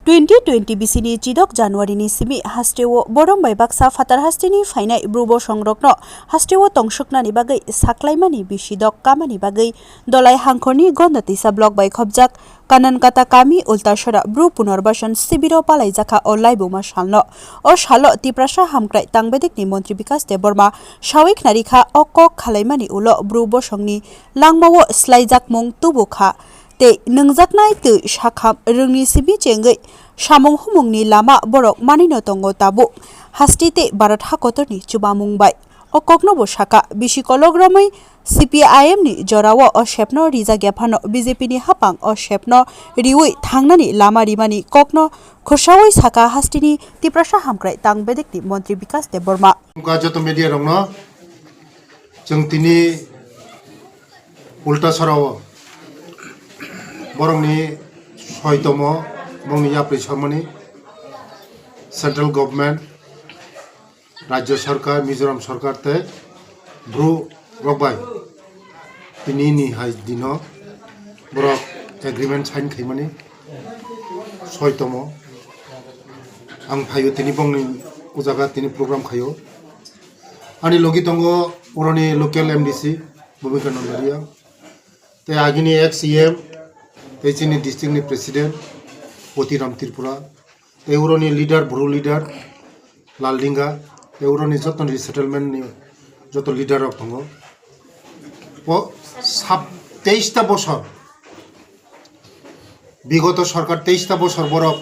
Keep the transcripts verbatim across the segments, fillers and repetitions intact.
Twenty twenty bisini chidok January ni simi hasteo borom bai baksa phatar hasteni phainai bru bosongrokno hasteo tongsuknani bagwi saklaimani bisidok kamani bagwi Dolai hangkhorni Gondatisa block bai khobjak Kanankata kami Ultasora bru punorbasan sibiro palaijakha o laibuma salno. O salo Tiprasa hamkrai tangbedikni montri Bikas Debbarma sawi khnarikha o kok khalaimani ulo bru bosongni langmao slaijakmung tubukha. Tei nungjaknai twi sakham rwngni simi chengwi samung humungni lama borok manwino tongo tabuk hasti tei Bharat hakotorni chubamung bai. O kokno bo saka, bisi kolok romwi C P I M ni jorao o sepno rijak ya phano B J P ni hapang o sepno riwi thangnani lama rimani kokno khorsawi saka hasteni Tiprasa hamkrai tangbedekni montri Bikas Debbarma. Joto media rokno chwng tini Ultasora o borokni soitomo, borokni yapri samani central government, Rajya Sarkar, Mizoram Sarkar tei bru rok bai tini ni hai dino borok agreement sign khaimani soitomo. Ang phaio tini bongni o jaga tini program khaio. Ani logi tongo oroni local M D C Bhumika Nandaria. Tei agini ex C M, tei chini district ni president, Poti Ram Tripura, tei uroni leader, bru leader, Laldinga, tei uroni joto resettlement ni joto leader rok tongo. O sab-, teis ta bosor, bigoto sorkar teis ta bosor borok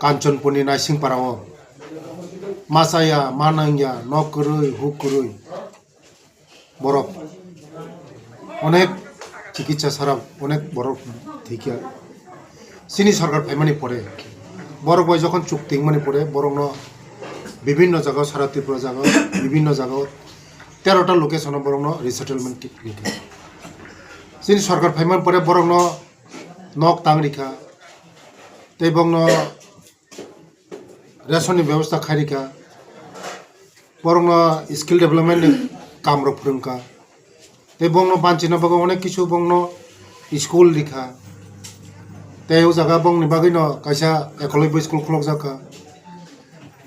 Kanchanpur ni Naisingpara o machaya, manangya, nok kwrwi, huk kwrwi, borok onek chikitsa sara onek borok thikya. Chini sorkar phaimani pore borok bai jokhon chuk tingmani pore borokno bibinno jaga sara Tripura jaga bibinno jaga tero ta location o borokno resettlement ki-, rikha. Chini sorkar phaimani pore borokno nok tang rikha tei borokno ration ni bebosta khairikha, borokno skill development ni kam rok phwrwngkha, tei borokno banchina bagwi onek kisu borokno school rikha, tei o jaga borokni bagwino kaisa ekologbo school khulokjakha,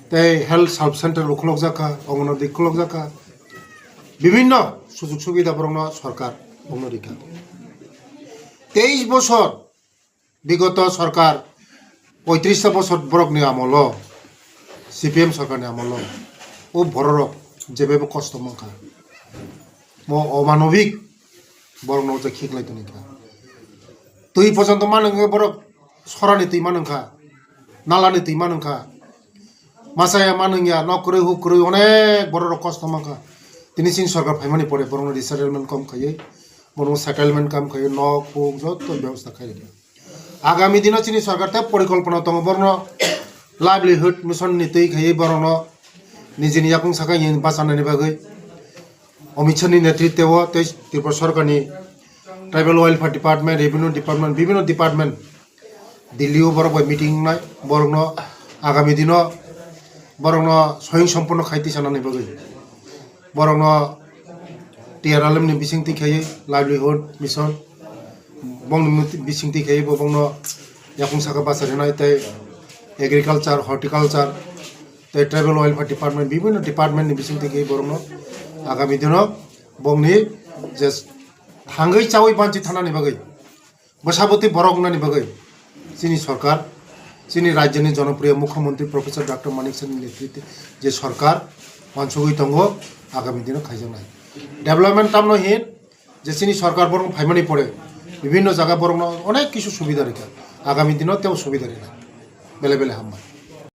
tei health sub center bo khulokjakha, Anganwadi khulokjakha, bibinno sujog subida borokno sorkar borokno rikha. Teis bosor Bigoto sorkar poitris ta bosor borokni amolo, C P M sorkarni amolo, o bororok jebebo kosto mankha. Mo omanobik borokno je khiklai tongkha. Twi pojonto manwngkha borok sorani twi manwngkha, nalani twi manwngkha. Machaya manwngya, nok kwrwi huk kwrwi onek bororok kosto mankha. Tini chini sorkar phaimani pore borokno resettlement kom khaiwi, borokno settlement kam khaiwi, nok huk joto bebosta khaiwi. Agami dino chini sorkar tei porikolpona tongo borokno livelihood mission ni twi khaiwi borokno nijini yakung saka yen bachanani bagwi Amit Shah ni netritwo tei Tripura sorkar ni Tribal Welfare Department, Revenue Department, bibinno department Delhi o borok bai meeting wngnai, borokno agami dino borokno soyung somporno khai tisanani bagwi borokno T R L M ni bisingtwi khaiwi livelihood mission, bongni bisingtwi khaiwi bo bongno yakung saka bacha rwnai tei agriculture, horticulture tei tribal welfare department, bibinno department ni bisingtwi khaiwi borokno agami dino bongni je thangwi chawi banchi thanani bagwi bwsabwtwi borok wngnani bagwi chini sorkar, chini rajyoni jonopriyo mukhyamantri Professor Doctor Manik Sahni netritwi je sorkar wansugwi tongo, agami dino khaijaknai. Development tamno hin je chini sorkar borok phaimani pore bibinno jaga borokno onek kisu subida rikha, agami dino tebo subida rina. Bele bele hambai.